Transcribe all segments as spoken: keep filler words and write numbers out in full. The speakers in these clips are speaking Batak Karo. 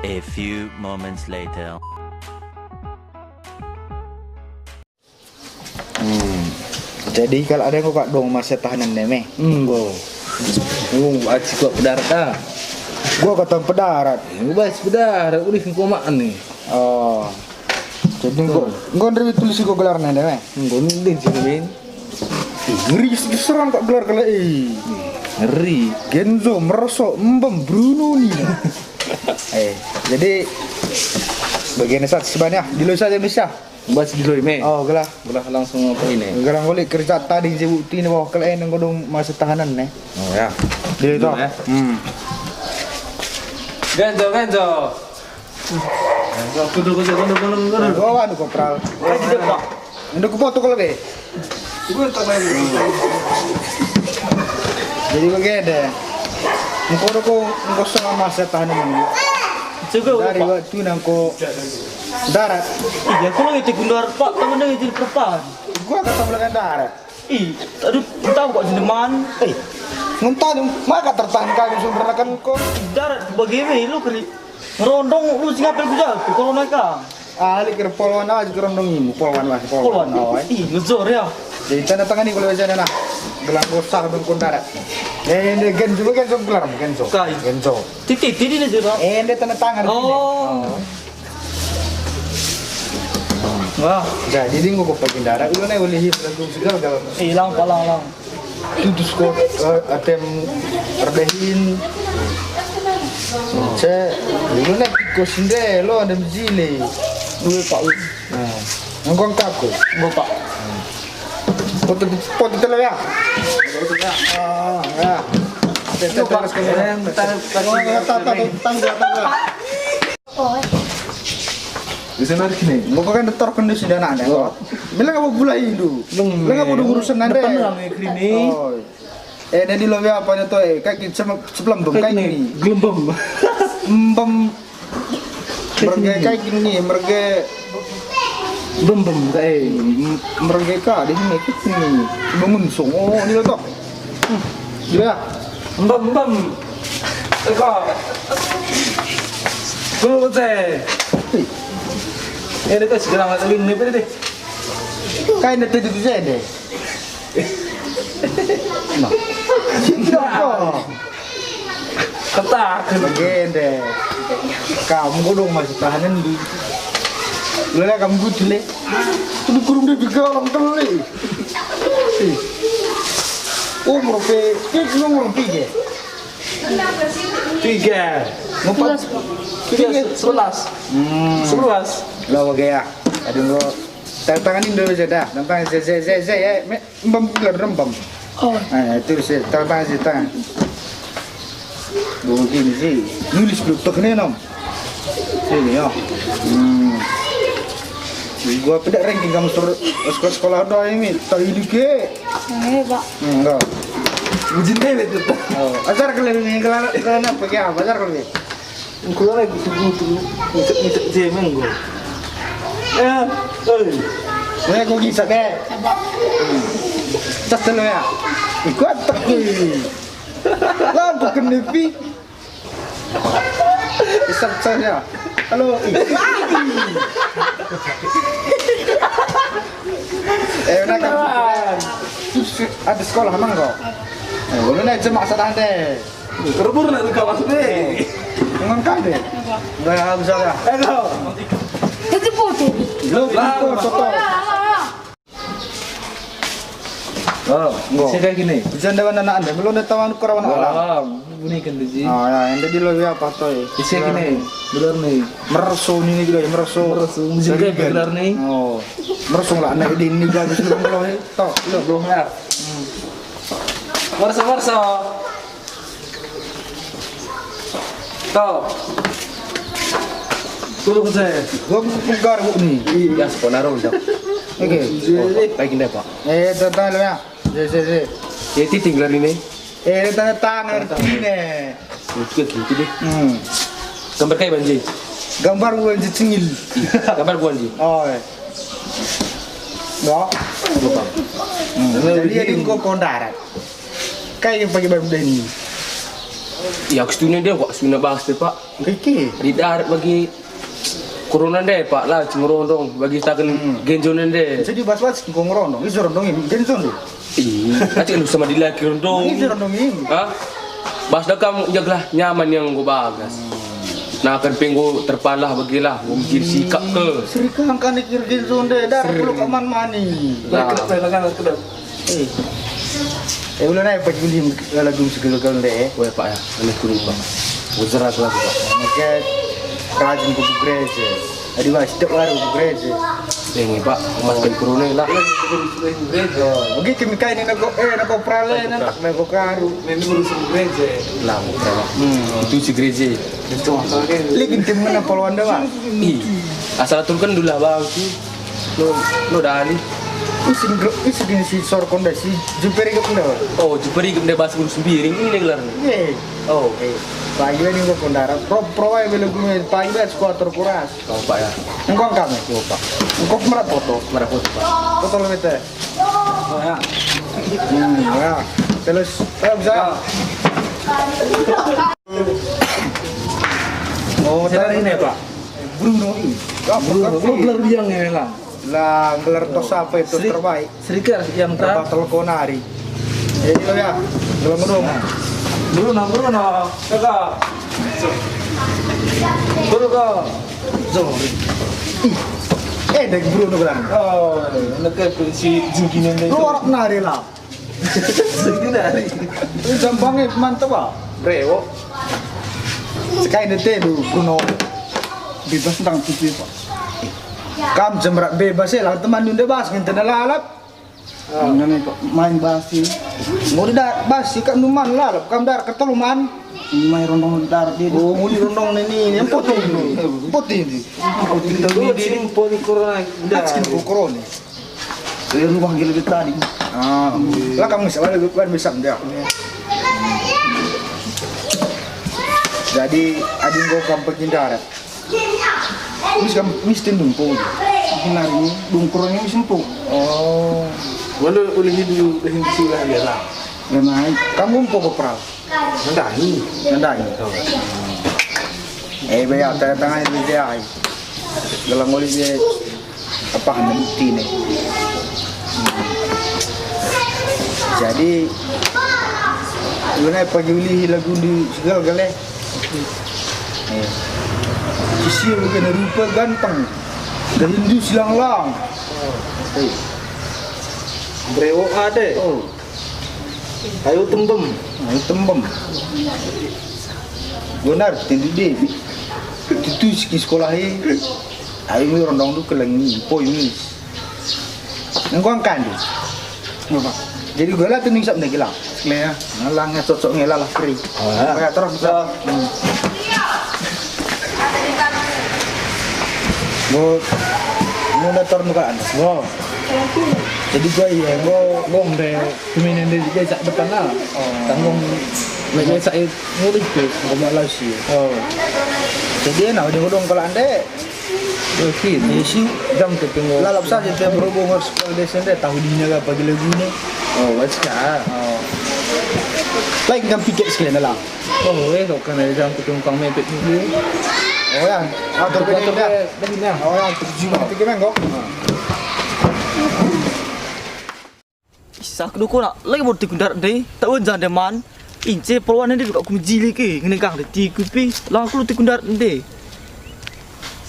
A few moments later. Hmm. Jadi kalau ada kok dong masa tahanan ne me. Enggo. Oh, aci kok pedarat ah. Gua kata pedarat. Enggo bas pedarat, ulih engko mak ni. Oh. Jadi engko, engko nderi tulis engko gelarna ne me. Enggo ninding sih, Min. Ih, ngeri serang kok gelar kala, eh. Ngeri. Genzo, Meroso, Embem, Bruno ni. Eh, jadi bagian sat sebanyak dilo saja bisa. Bas diloi me. Oh, gelah. Gelah langsung apa ini? Gelah ngulik kerja tadi je bukti ni bahwa kalian yang kodong masa tahanan ne. Oh ya. Dia itu. Dulu ya. Hmm. Genzo, Genzo. Genzo, kudu, kudu, kudu, kudu, kudu. Oh, anu kopral. Kasih dia, Pak. Ndu kupoto kal be. Jadi begede. Engko do ko, engko selama saya tahan ini. Juga, Dari Pak. Waktu nangko darat. Iya, aku lagi di Gundar, Pak, temen lagi di perpan. Gua kata melekan darat. Ih, aduh, tahu kok jendeman. Eh, ngentah dong, maka tertahan kami sumber kan kok. Darat bagaimana lu kali? Ngerondong lu sing apel ku jago, corona ka. Ali ker poloan aja gerondong imu, poloan lah, poloan. Poloan. Oh, eh. Ih, ngejor ya. Jadi tanda tangan ni kalau sana nah. Gelang gosah bengkon darat. Eh, ini genjo, genjo gelar, genjo. Kai. Genjo. Titi, titi ni juga. Eh, ini tanda tangan. Oh. Oh. Wah. Jadi engko pagi darat, udah nih, ulih lagu segala-gala. Eh, lang, palang, lang. Tutus ko, eh, atem erdahin. Ce, dulu nek ko sinde lo ada mejile. Dua pak. Nah, ngkon kaku. Nggo pak. Foto, foto telo ya. Foto ya. Ah, ya. Tete, Pak. Terus ke mana? Eh, bentar, bentar. Oh, tak, tak, tak, tak, tak, tak. Bisa narik nih. Engko kan detor kendu si dana anda. Oh. Bilang apa gula indu? Bilang apa udah urusan anda? Depan lah, Mekri nih. Oh. Eh, nanti lo apa nih tuh? Eh, kayak sem-, sepelembung kayak ini. Gelembung. Embem. Merge kayak gini, merge. Bembem kayak. Merge ka di sini kayak gini. Bangun songo ini lo toh. Hmm. Gila. Embem, embem. Eko. Kulo kece. Ini tuh segala macam ini, ini deh. Kain itu di sini. Nah. Kenapa? Ketak. Begende. Kamu dong masih tahanan di. Lu lah kamu gitu le. Ini kurung dia tiga orang teli. Eh. Umur pe, eh, umur tiga. Tiga. Empat. Tiga, sebelas. Hmm. Sebelas. Lah, oke ya. Aduh, lo. Tangan ini dulu saja. Tangan, saya, saya, saya, saya, ya. Me-, Embam gelar rembam. Oh. Eh, itu sih, tangan sih, tangan. Begini sih, nulis dulu tek nih, nom. Sini, ya. Hmm. Gua pedak ranking kamu sur-, sekolah, sekolah doang ini, tak ini ke? Eh, Pak. Enggak. Bujin dewek tuh. Oh, ajar kalian ini, kalian, kalian apa ya? Ajar kalian. Engko la gutu-gutu, ngitek-ngitek je me enggo. Eh, oi. Weh, enggo ngisak, eh. Cas telu ya. Ikut atek, eh. Lampu kena pi. Isak, isak ya. Halo. Eh, udah kan. Ada sekolah emang kok. Eh, udah naik jemak sadar deh. Rebur nak buka masuk ni. Dengan kau deh. Apa? Dah, aku salah. Eh, kau. Itu foto. Lo, itu foto. Oh, enggak. Saya kayak gini. Hujan dewan anak anda, belum ada taman kerawan alam. Wah, bunyi kan, Ji? Oh, ya, yang tadi lo ya apa toh? Saya gini, benar nih. Mereso ni, ni juga, ya, mereso. Mereso, hujan kayak benar nih. Oh. Mereso lah, anak ini, ini bagus belum, belum, eh. Toh, lo. Belum ya. Hmm. Mereso, mereso. Tau. Tolong saya. Gua bugar gua nih. Iya, sekolah dong, Cak. Oke. Iya, iya. Oh, baik ini, Pak. Eh, datang lo ya. Si, si, si. Ya, titik lah ini. Eh, tanda tangan ini. Oke, gitu deh. Hmm. Gambar kayak banji. Gambar gua banji cengil. Gambar gua banji. Oh, eh. Ya. Lupa. Hmm. Jadi, jadi engkau kondarat. Kai yang pagi baru deni. Ya, aku setuju nde, aku setuju bas deh, Pak. Kiki. Di darat bagi corona nde, Pak, la cuma rondong bagi taken genjo nde. Jadi bas-bas kiko ngerondong, iso rondong ini, genjo nde. Ih, acik lu sama dilaki rondong. Iso rondong ini. Hah? Bas dah kam jagalah nyaman yang enggo bagas. Nah, kan pe enggo terpalah bagilah, enggo mejir sikap ke. Serikang kan ikir genjo nde, darat puluk aman mani. Nah. Eh. Eh, ulana apa juli lagu segelgel nde, eh? Weh, Pak, ya. Aneh kulit, Pak. Ujar aku, Pak. Oke. Rajin ku gereja. Adi, Pak, setiap hari ku gereja. Dengi, Pak. Mas kai kurune lah. Oh, begitu mi kai ni nako, eh, nako prale, nako karu. Memang urus gereja. Lah, Pak. Hmm, itu si gereja. Itu masalah kan. Ligin tim ngena poluan dah, Pak. Ih, asal atur kan dulu, Bang. Lo, lo dali. Isi gro, isi gini si sorkon dah si jumper igep dah. Oh, jumper igep dah bas guru sembiring ini gelarnya. Ye. Oh, eh. Pagi ini gua kondara. Pro, pro aja bela guru pagi dah skuator kuras. Oh, Pak ya. Engkau kami. Yo, Pak. Engkau merah foto. Merah foto, Pak. Foto lebih teh. Oh ya. Hmm, ya. Terus, terus bisa. Oh, dari ini, Pak. Bruno ini. Bruno, Bruno gelar biang ya lah. Lah, gelar tos apa itu terbaik? Serikar yang tak. Battle Konari. Ya, iya ya. Gelar gedung. Bruno, Bruno, kakak. Bruno. Sorry. Ih, eh, dari Bruno gelar. Oh, neke si jingkinen deh. Lu orang nari lah. Segenari. Ini jambangnya mantep, ah. Brewok. Sekai nete du, Bruno. Bebas tentang TV, Pak. Kam jemrat bebas ya, lah teman nunda bas, ngentena lalap. Ah. Ngene, Pak, main basi. Mau tidak basi, kan numan lalap, kam dar ketelu man. Main rondong dar dia. Oh, muli rondong ini, ini, yang putih ini. Putih ini. Putih ini, putih corona. Udah. Acin corona. Dari rumah gila kita tadi. Ah, lah kamu bisa, lah, lah, bisa, ya. Jadi, adi enggo kam pengendara. Mis kam, mis tendung po. Benar ini, dungkur ini mis empuk. Oh. Walau ulih hindu, ulih hindu sudah dia lah. Ya, naik. Kamu empuk ke peral? Nandangi. Nandangi. Oh. Eh, baya, tengah-tengah itu dia. Gelang oli dia. Apa hanya bukti nih? Jadi, guna pagi ulihi lagu di segal gale. Eh. Sisi kena rupa ganteng. Gak Hindu silang-lang. Eh. Brewok ade. Oh. Ayo tembem. Ayo tembem. Benar, tindu deh. Tutu siki sekolah e. Ayo mi rondong tu kelengi, poi mi. Engko angkandu. Apa? Jadi gue lah tuh nisap nih gila. Nih ya. Ngelang ya cocok ngelah lah kering. Ah. Ya, terus bisa. Hmm. Gue mau datar muka anak. Wow. Jadi gue iya, gue gue mbe pemain yang dari sak depan lah. Oh. Tanggung gue sak ngurus ke, gue mau lagi. Oh. Jadi enak udah udah kalau ande. Oke, isi jam tu tunggu. Lalap saja tiap berhubung harus kalau desa ande tahu dina apa gila guna. Oh, wes ka. Oh. Lain kan pikir sekalian lah. Oh, eh, kau kan ada jam tu tunggu kang mepet ni. Oh ya, atur Atur beda. Beda, beda. Oh ya, atur juga. Pikir mengko. Ih, sakno kona, lagi mau tiku ndarat ndai, tak wenja ndai man. Ince poluan ndai kak ku mejili ke, ngene kang ndai tiku pi, lang ku tiku ndarat ndai.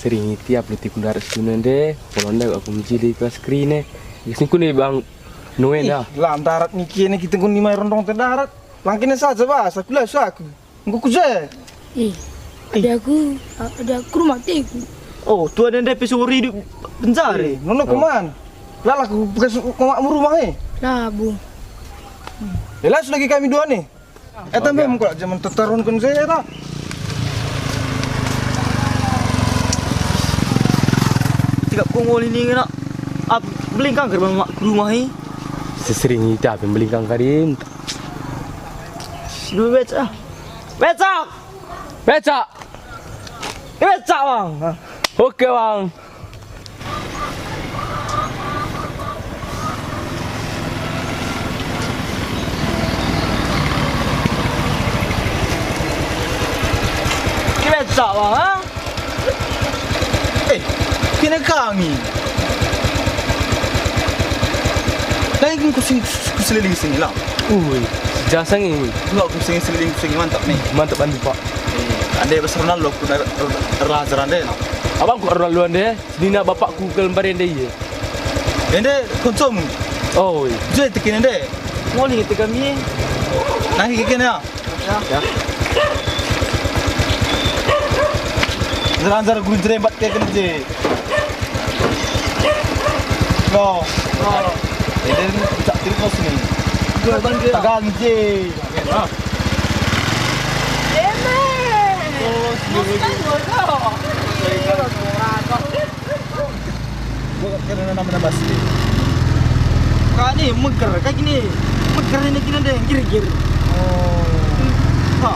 Sering itiap lu tiku ndarat setuna ndai, poluan ndai kak ku mejili ku askri ne. Gas niku ne bang Noe dah. Ih, la ndarat niki ne kita nggo nimai rondong te ndarat. Lang kene saja bas, aku la saku. Enggo ku je. Eh, ada aku, a-, ada aku rumah teku. Oh, tuan enda pe suruh hidup penjara. Eh, nono Oh. Keman. Lalah ku bekas komakmu rumah, eh. Lah, Bu. Eh, las lagi kami dua nih. Eh, tambah mengko jaman tetarun kan saya, tak? Tidak pungul ini kena. Ap, belingkang ke rumah, ke rumah, eh. Sesering itu apa yang belingkang karim? Dua becak. Becak! Becak! Becak, Bang! Oke, Bang. Tak, Bang, ha? Eh, kena kangi. Lain kin ku sing, ku seliling sini lah. Ui, jasa nge, ui. Enggak, ku sing seliling sini mantap nih. Mantap bandu, Pak. Eh, ande bas Ronaldo ku raja ande lah. Abang ku Ronaldo ande, senina bapakku ke lembar ende iye. Ende koncomu. Oh, ui. Jue tekin ende. Ngoli kita kami. Nah, iki kena. Ya. Njeranjar guru jerembat kayak kena je. No. Ini cak tiru kos nih. Tagang je. Ah. Enak. Oh, Gua kena nama-nama sih. Kak ni meger, kayak gini. Meger ini gini deh, gir-gir. Oh. Ha,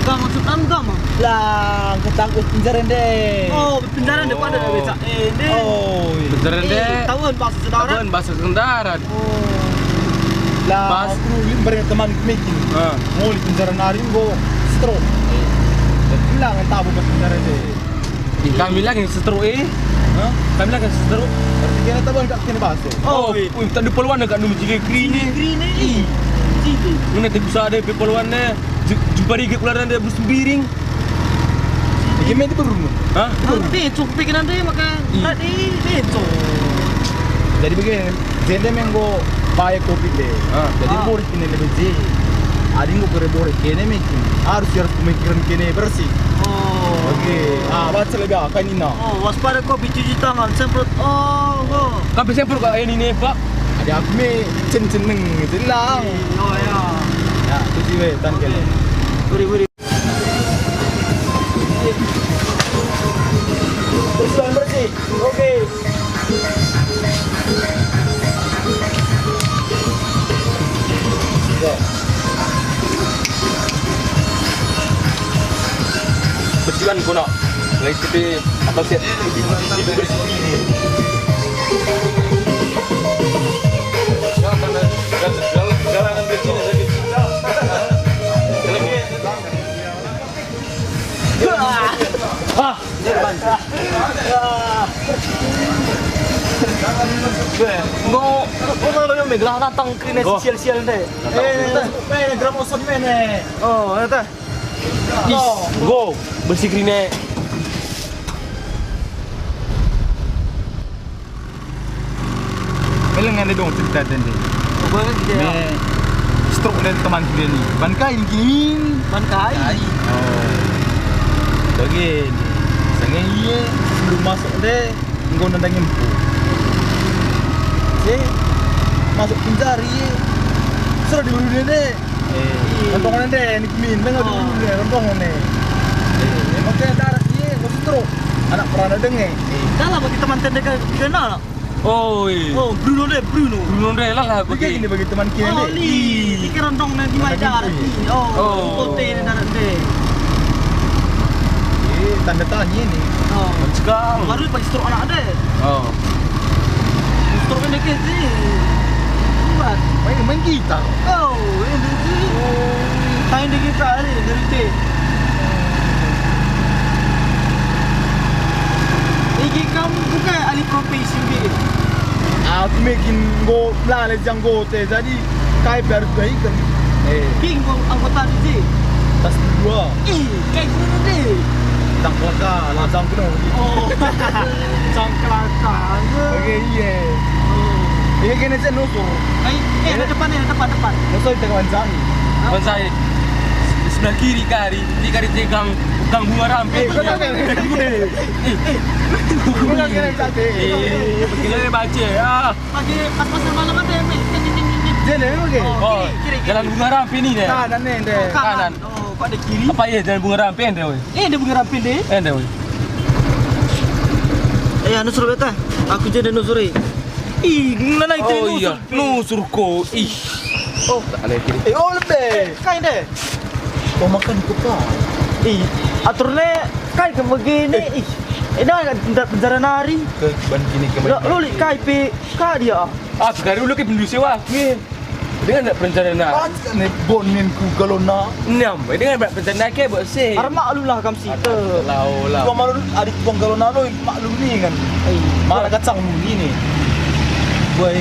enggak maksud anu enggak mah. Lah, ketangkut penjara deh. Oh, penjara depan ada Oh. Becak. Eh, deh. Oh, iya. Penjara Eh, deh. Tahuan bahasa saudara. Tahuan bahasa saudara. Oh. Lah, Pas. Aku limbar teman meeting. Ah. Mau di penjara nari, gua stroke. Bilang tabu pas penjara deh. Ih, kami lagi seteruk eh. Hah? Kami lagi seteruk. Berarti kena tambah dak kena baso. Oh, Oi. Wih, tadi polwan dak nunggu jige green. Green eh. Jige. Ngene te bisa ada pe polwan ne. Ju-, jumpa dikit keluaran dia bus biring. Iki main itu berumur. Hah? Becok pikiran deh maka Ih. Tadi becok. Jadi begini, jende menggo pae kopi deh. Ah. Jadi Ah. Boris ini lebih je. Adi enggo kere boris kene mekin. Harus harus pemikiran kene bersih. Oh. Oke. Ah, baca lega kanina. Oh, waspada kopi cuci tangan, semprot. Oh, oh. Kape semprot kak ini nih, Pak. Adi aku me cen-ceneng gitu lah. Oh ya. Ya, cuci we tan kene. Beri-beri. Bersih, bersih. Oke. Bersihkan guna. Lagi seperti atau siap. Ah. Enggo, enggo nang dulu, Mik, lah datang kerina Oh. Sial-sial ndai. Eh, eh, gram osot mene. Oh, eta. Is, enggo, bersih kerina. Meleng enda dong cerita tadi. Apa kan kita ya? Me stroke dari teman kita ni. Ban kai ni kini? Ban kai? Kai. Oh. Bagi ni. Sanga ia sebelum masuk deh, enggo nandangi empu. Eh, masuk penjara ia. Sudah dulu deh. Eh, rombongan ende, Nikmin, dengar Oh. dulu deh, rombongan nih. Eh, emang kayak darat dia, gua stroke. Anak perana denge. Eh. Dalam bagi teman tenda ke, kenal. Oi. Oh, Bruno deh, Bruno. Bruno deh lah, lah, Dia bagi. Gini bagi teman kita Oh, deh. Li. Ih. Dia ke rombongan di Mana darat gitu? Ni. Oh, Oh. Kote ni darat deh. Eh, tanda tanya ni. Oh. Mencekam. Baru pakai stroke anak deh. Oh. Instrumen dikit sih. Buat. Main, main gitar. Oh, ini sih. Main di gitar, eh, dari C. Iki kamu bukan ahli profesi, Bi. Aku bikin go, lah, les yang go, teh. Jadi, kai pe harus baik kan? Eh. King, anggota D J. Tas dua. Ih, kayak gini deh. Cangklaka, lah cangklak. Oh. Cangklaka. Oke, iya. Oh. Iya, kena cek nusur. Ai, eh, ada depan, eh, depan, depan. Nusur kita kawan Zahi. Kawan Zahi. Sebelah kiri kari, di kari tegang, gang bunga rampe. Eh, kau tak kena. Eh, eh. Kau tak kena, Zahi. Eh, kita baca, ah. Pagi pas pasar malam ada, Mek. Dia ni, oke. Oh, Oh, kiri, kiri, kiri. Jalan Bunga Rampe ni deh. Kanan ni, deh. Oh, kanan. Kanan. Oh, kok ada kiri? Apa ya jalan Bunga Rampe deh, weh? Eh, ada Bunga Rampe deh. Eh, deh, weh. Eh, anu suruh beta. Aku jadi nusuri. Ih, nana itu Oh, nusur. Iya. Nusur ko. Ih. Oh. Tak ada kiri. Eh, oh, lebih. Kai deh. Oh, makan kupa. Ih, aturnya kai ke begini. Eh. Ih. Ini agak penjara nari. Ke ban kini ke Lo, lo lik kai pe. Ka dia? Ah, sekali dulu ke pendusi wah. Ye. Dengan nak perencana nak. Pas kan ni bon nin ku galona. Niam, dengan nak perencana ke buat sih. Armak lu lah kam situ. Lau lah. Tuang malu adik tuang galona lo maklum ni kan. Ai. Mana kacang ni ni. Woi.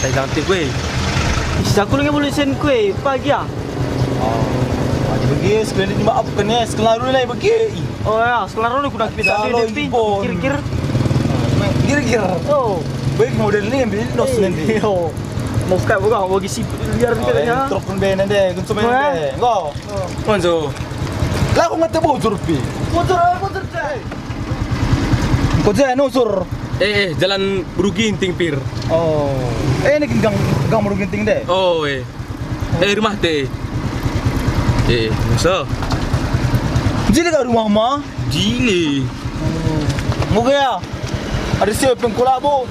Tai cantik woi. Ih, aku lagi bulu sen kue pagi ah. Oh. Adi bagi sekali ni maaf kan ya, sekali dulu lah bagi. Oh ya, sekarang udah kuda kita Jalo dia pi, ibon. Kir-kir. Kir-kir. Oh. Baik model ni ambil nos Eh, nanti. Yo. Mau kayak buka bagi si liar Oh, gitu ya. Truk pun benen deh, kuncu Oh, ya. Benen deh. Enggak. Konco. Lah aku ngata bujur pi. Bujur, eh, bujur, cai. Kau jangan nusur. Eh, eh, jalan Beru Ginting pir. Oh. Eh, ini gang gang Beru Ginting deh. Oh, eh. Eh, rumah te. Eh, masa? Jili ka rumah ma? Jili. Muka ya. Ada siapa yang kulabo?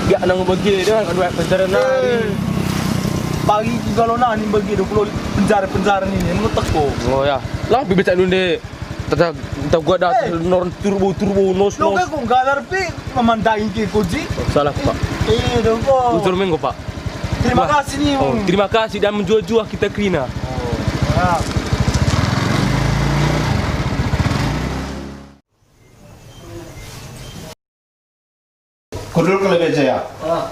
Ya nang bagi dah kan buat penjara nah. Eh. Pagi ku kalau nah ni bagi dua puluh penjara-penjara ni, ni metek ko. Oh ya. Lah bibit tak nunde. Tata tata gua dah Eh. Nor turbo turbo nos Lo nos. Kan kok galar pe memandai ke koji? Oh, salah, Pak. Eh, dong kok. Bujur mengko, Pak. Terima Wah. Kasih nih. Oh, terima kasih dan menjuah-juah kita kerina. Oh, ya. Kudul ke lebih aja ya. Ah.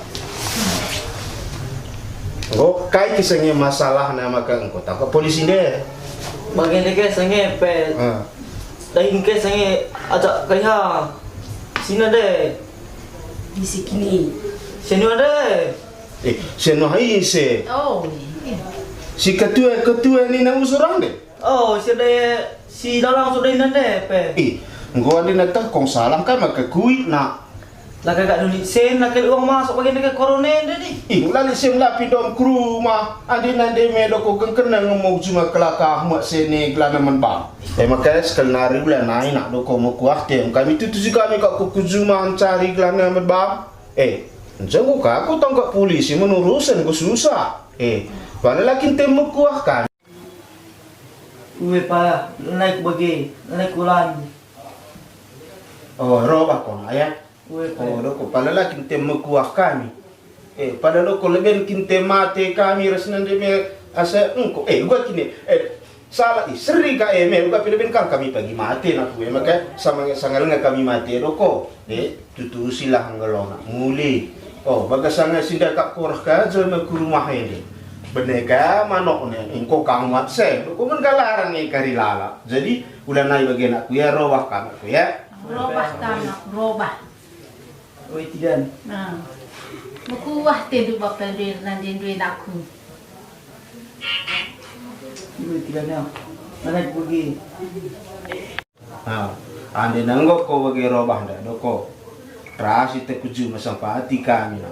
Engko kai kisah nge masalah na maka engko tangkap polisi nde. Bagi nde ke senge pe. Ah. Dahin ke senge ajak kaiha. Sina de. Isi kini. Senua de. Eh, senua ise. Oh, iya. Si ketua-ketua ni na usur ande. Oh, si de, si dalang sudah inande pe. Ih, enggo ande na teh kong salah kan maka kuit nak. Laka gak duni sen laka uang masuk bagian ke korone ende di. Ih, ulali sen lapi dom ke rumah. Ande nande me doko gengkena ngemo juma kelaka mak sene gelana men bang. Eh, maka sekali nari ulanai nak doko mekuah tem. Kami tutu juga kami kak kuku juma mencari gelana men bang. Eh, jenggo ka aku tongkak polisi menurusen ku susah. Eh, bana lakin tem mekuah kan. Ue pa, naik bage, naik ulan. Oh, robah kona ya. Ue pa. Oh, doko pala lakin tem mekuah kami. Eh, pada doko leben kin tem mate kami ras nande me asa engko. Eh, gua kini. Eh, salah i seri ka eme uga pila ben kang kami pagi mate naku eme ka sama sangal nga kami mate doko. Eh, tutusilah ngelona muli. Oh, bagas sanga sinda kap korah ka jelma ku rumah ende. Bene ka manok ne engko kang mat se. Doko men galarang e kari lalap. Jadi, ulanai bage nakku ya, robah ka nakku ya. Robah ka nakku, robah. Oi, tigan. Nah. Mekuah te du bapa nduwe nande nduwe nakku. Oi, tigan ya. Mana kugi? Ha, ande nenggo ko bage robah nda doko. Rasi te kuju mesempati kami na.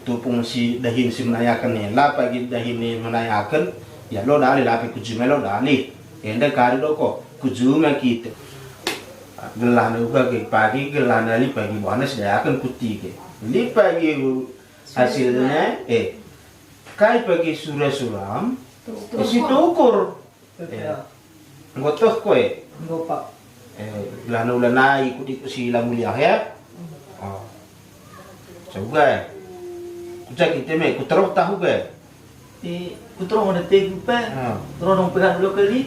Tupung si dahin si menayaken ne, la pagi dahin ne menayaken, ya lo dalih, la pe kuju melo dalih. Enda kari doko, kuju me kita. Gelah ne uga ge pagi, gelah ne li pagi buahna sedayaken kuti ge. Li pagi hasilna, eh, kai pagi sura-suram, Tukur. Isi tukur. Eh, enggo teh koe? Enggo, Pak. Eh, gelah ne ulanai ikut-ikut si la muliah, ya? Oh. Coba, eh. Kuja kita me, kuteroh tahu, ge? Di, kuteroh ada tegu, pe. Ah. Teroh dong pegat dulu kali.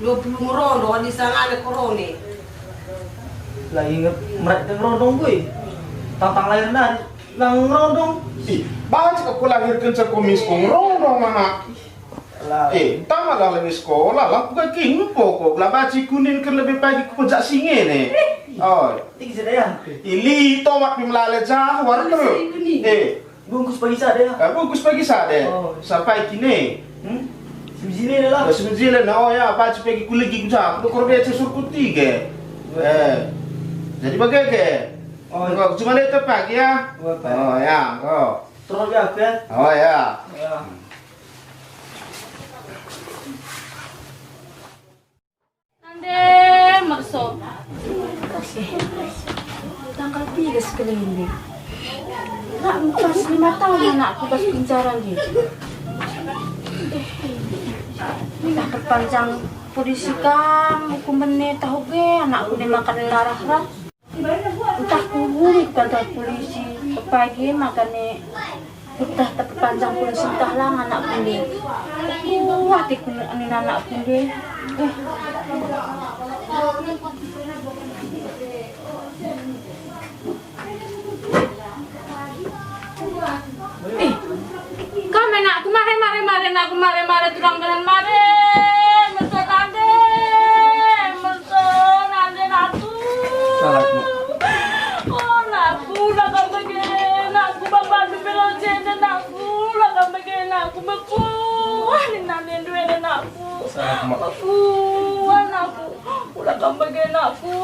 Dua puluh ngerondong, di sana ada korone. Lah, inget, merak kita ngerondong, gue. Tantang lahir nari, lah ngerondong. Ih, baca aku lahirkan sekomis, kok ngerondong, mana? Lah. Eh, entah malah lagi sekolah lah, bukan king pokok lah baci kuning kan lebih pagi ku pejak singe ne. Oh. Tinggi sada ya. Ili tomat pi melale jah warna. Isi kuning. Eh, bungkus pagi sada ya. Ah, bungkus pagi sada. Oh. Sampai kini. Hmm? Semjile lah. Oh, semjile nah, oh ya, baci pagi ku legi ku jah, aku kor bece surku tiga. Eh. Jadi bagi ke? Oh. Enggak, cuma lihat pagi ya. Oh, ya, oh. Terus ya, Beb? Oh ya. Ya. Ande merso. Tanggal tiga sekali ini. Nak pas lima tahun anakku pas penjara, nggih. Dah perpanjang polisi kam, hukum bene tahu ge, anakku ne makan darah ras. Ntah kuhuli ku kantor polisi, pagi makane Ntah tapi panjang pun sentah lang anakku nde. Kuat ikut nina anakku nde. Eh. Eh, kam anakku mare, mare, mare, anakku mare, mare, turang dengan mare. Mersa nande, mersa nande anakku. Salah, Mak. Oh, anakku, ulah kam bage anakku, bapakndu pe lit jenda anakku, ulah kam bage anakku, mekuah nina nande ndu enda anakku. Salah, Mak. Mekuah anakku, ulah kam bage anakku.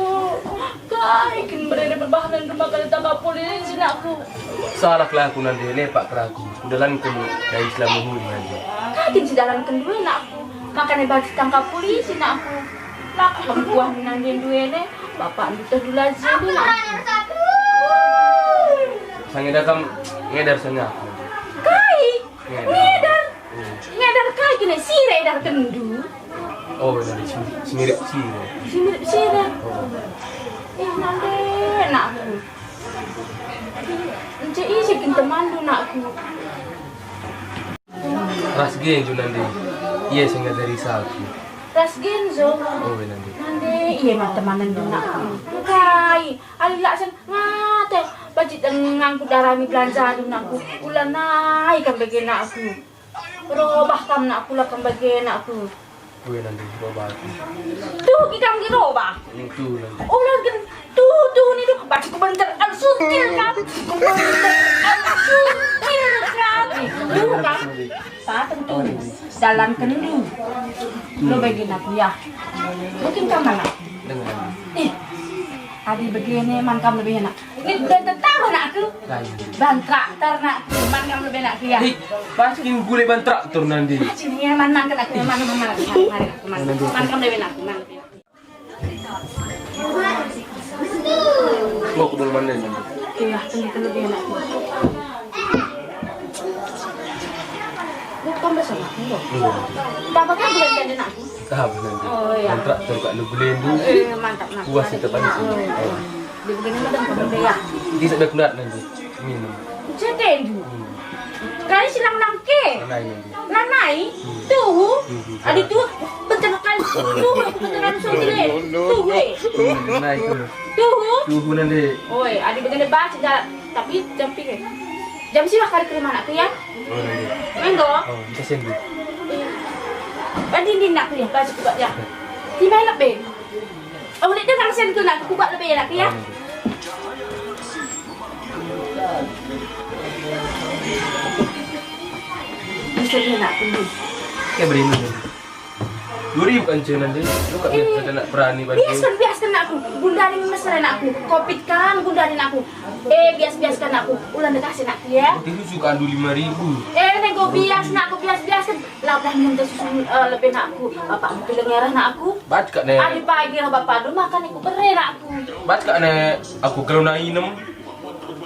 Kai kin berene perbahanenndu maka ditangkap polisi anakku? Salah kelaku nande, lepak kelaku. Kudalanken kai si la mehuli nande. Kai kin sidalanken ndu anakku? Makana banci tangkap polisi anakku. Lako pembuah nande ndu ene, bapakndu teh dula jeni anakku. Sangeda kam ngedar sanga aku. Kai? Ngedar. Ngedar. Hmm. Ngedar kai kene sira edarkenndu? Oh, nande si, si mirip sira. Si mirip sira. Oh. Eh, nande anakku. Ence ise kin temanndu anakku? Ras Genjo nande. Ia si ngajari aku. Ras Genjo? Oh, nande. Nande, ia ma temanenndu anakku. Kai, ali laksen ngate, bajit ngangkut darami belanjandu anakku. Ulanai kam bage anakku. Robah kam anakku, la kam bage anakku. Kue nande robah aku. Tuhu kita nge robah. Hmm, tuhu nande. Ulah gen tuhu, tuhu nindu, baju kubenter al sutil kam. Kubenter al sutil kam. Tuhu kam. Paten tuhu. Dalan kendu. Lo bagi anakku ya. Mungkin kam anak. Dengan. Ih. Adi begini man kam lebih enak. Ini dan tetap anakku. Lain. Ban traktor anakku, man kam lebih anakku ya. Ih, pas kin gule ban traktor nande. Sini ya, man, man, anakku, man, man, man, man, man, man, man kam lebih anakku, man. Mau aku dulu mandi nande. Iya, ini kan lebih anakku. Bukan bersama aku. Iya. Bapak kan belum jadi anakku. Tahu nande. Oh, iya. Ban traktor kak lu gule ndu. Eh, mantap, mantap. Puas kita panas. Oh, iya. Oh. Dia begini madam kamu deh ya. Dia sampai kudat nande. Minum. Cetendu. Hmm. Kai si lang nangke? Lanai nande. Lanai? Hmm. Tuhu? Hmm. Adi tuhu, bentar kan. Tuhu, aku bentar kan suruh dile. Tuhu, eh. Hmm, lanai tuhu. Tuhu? Tuhu nande. Oi, adi begini baca jalan. Tapi jam pinggir. Jam siwah kari ke rumah anakku ya? Oh, nande. Menggo? Oh, bisa sendu. Iya. Adi ini anakku ya, baca kubat ya. Lima lebih. Oh, udah dengar sen tu nak kubak lebih lagi ya. Bisa dia nak tunggu. Kayak beri ini. Dua ribu kan cina deh. Lu kak biasa nak berani bantu. Biasa, biasa nak aku. Gundari mesra nak aku. Covid kan gundari nak aku. Eh, bias-bias kan aku. Ulan dekah sen aku ya. Waktu itu suka andu lima ribu. Eh, nego bias nak aku, bias-bias kan. Lah, lah, minta susu, eh, lebih nak aku. Bapak aku dengar nak aku. Bat kak ne. Adi pagi lah bapak dulu makan aku bere nak aku. Bat kak ne aku kalau na inem.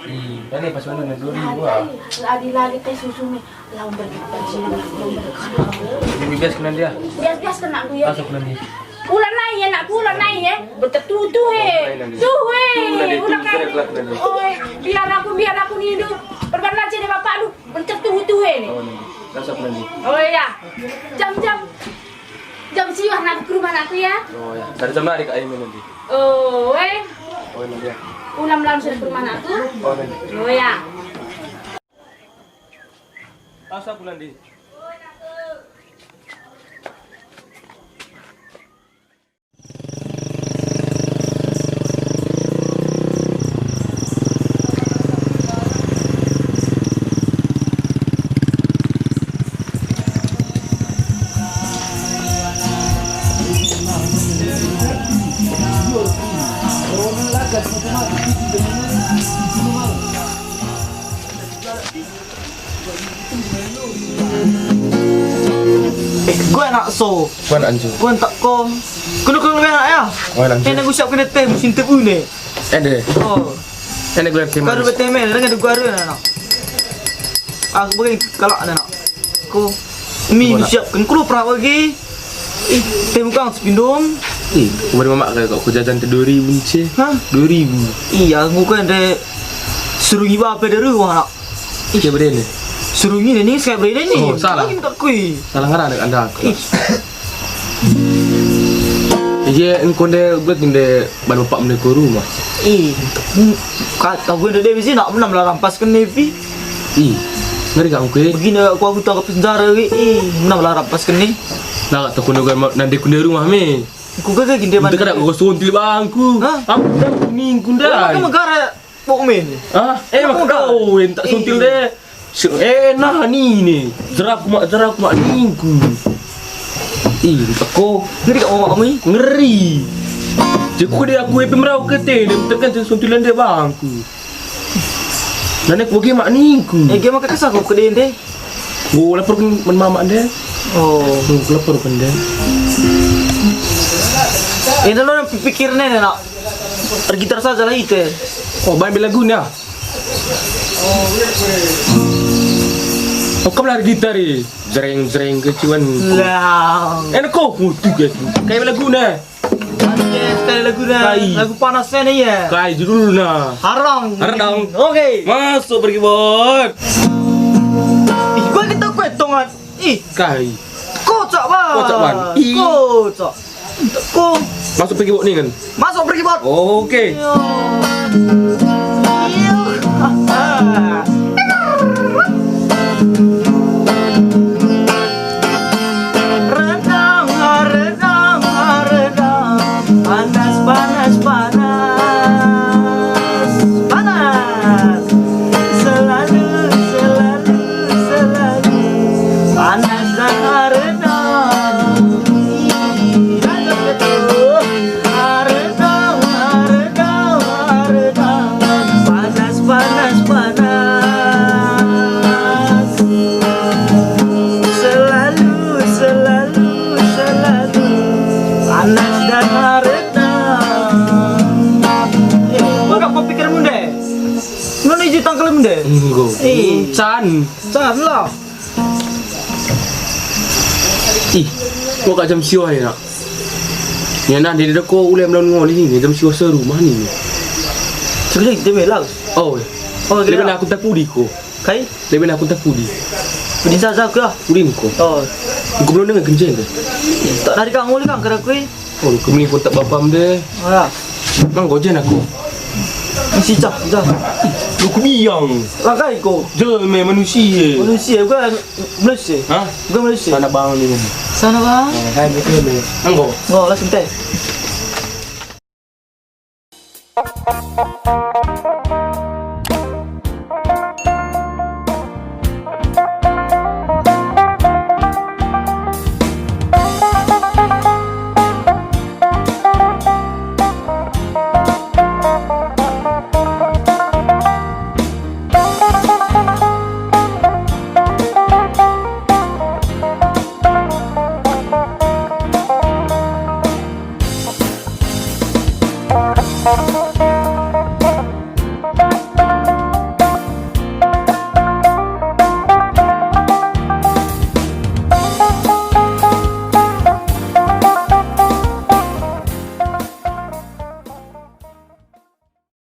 Ih, kan ne pas mana ne dua ribu ah. Adi lagi teh susu nih. Lawan berkata sini nak aku. Ini bias kena dia. Bias-bias kena aku ya. Masuk nanti. Ulan nai ya, nak ulan nai ya. Betetutu he. Tuh he. Ulan nai. Oi, biar aku, biar aku ngidup. Perban aja deh bapak lu. Betetutu he nih. Oh, nanti. Masuk nanti. Oh ya. Jam-jam. Jam siwah nak ke rumah anakku ya. Oh ya. Dari jam lari kak ini nanti. Oh, eh. Oh, nanti ya. Ulam langsung ke rumah anakku. Oh, nanti. Oh ya. Asa bulan di. Eh, gue anak so. Gue anak anjing. Gue entak ko. Kena kena gue anak ya. Gue anak anjing. Enak gue siap kena teh musim tebu ne. Ende. Oh. Ende gue kena. Kau bete mel, dengan gue ada anak. Aku bagi kalau ada anak. Ko mi siap kan kru pernah bagi. Ih, teh bukan sepindom. Ih, kemarin mamak kayak kok jajan te dua ribu nce. Hah? Dua ribu. Iya, aku kan deh suruh iba apa dari rumah anak. Iya, beren. Terungi ni, ni, sekai berida ni. Oh, salah. Lagi tak kui. Salah ngarana enda aku. Ih. Iya, engko nde buat nde ban bapak mende ku rumah. Ih, ka, kau gue nde bisi nak menam lah rampas kene pi. Ih, ngeri kak engko. Begini aku, aku tangkap penjara ke. Ih, menam lah rampas kene. Nah, tak kena gue ma-, nanti ku rumah me. Ku gaga ginde man. Engko kada kau suntil bangku. Hah? Aku dah kuningku ndai. Kau megara. Bok men. Ah, eh, emang kau en tak suntil deh. Eh, nah ni ni. Jeraku mak, jeraku mak ningku. Ih, engko. Ngeri kak mak mi? Ngeri. Jeku deh aku epe merau ke te, dia betul kan suntilan deh bangku. Dan aku bagi mak ningku. Eh, dia maka kesah kau ke dende. Oh, laporken man mama nde. Oh. Hmm, laporken nde. Eh, lo pikir nene nak. Ergitar saja lah ite. Oh, bahan bela guna. Oh, kamu lah gitar i. Jreng, jreng, kecuan. Lang. Enak kok, waduh, guys. Kayak bela guna. Iya, sekali lagu dah. Kai. Lagu panas sana ya. Kai judulna. Harang. Harang. Oke. Masuk pergi bot. Ih, gua kita kue tongan. Ih. Kai. Kocak ban. Kocak ban. Ih. Kocak. Ko. Masuk pergi bot nih kan. Masuk pergi bot. Oke. Iya. Iya. Redang, redang, redang, panas, panas, panas, panas. Selalu, selalu, selalu, panas dan redang. Redang, redang, redang, panas, panas, panas. Selalu, selalu, selalu, panas dan redang. Eh, bagak kau pikirmu nde? Ngono iji tangkelmu nde? Enggo. Eh. Can. Can lah. Ih, kok kak jam siwa ya, nak? Ya, nah, dia ko ulai melawan ngoli ni, jam siwa seru mah ni. Seru kita melang. Oh, oh, leben aku tak pudi ko. Kai? Leben aku tak pudi. Pudi saja aku ya. Pudi ko. Oh. Aku belum dengar kencan deh. Tak dari kang ngoli kang kira kui. Oh, kami ko tak bapam deh. Ah. Mang gojen aku. Isi cah, cah. Lu kebiang. Langkai ko. Jelme manusia. Manusia gua. Melese. Hah? Bukan Melese. Sana bang ni. Sana bang. Eh, hai betul ni. Anggo. Ngo lah santai.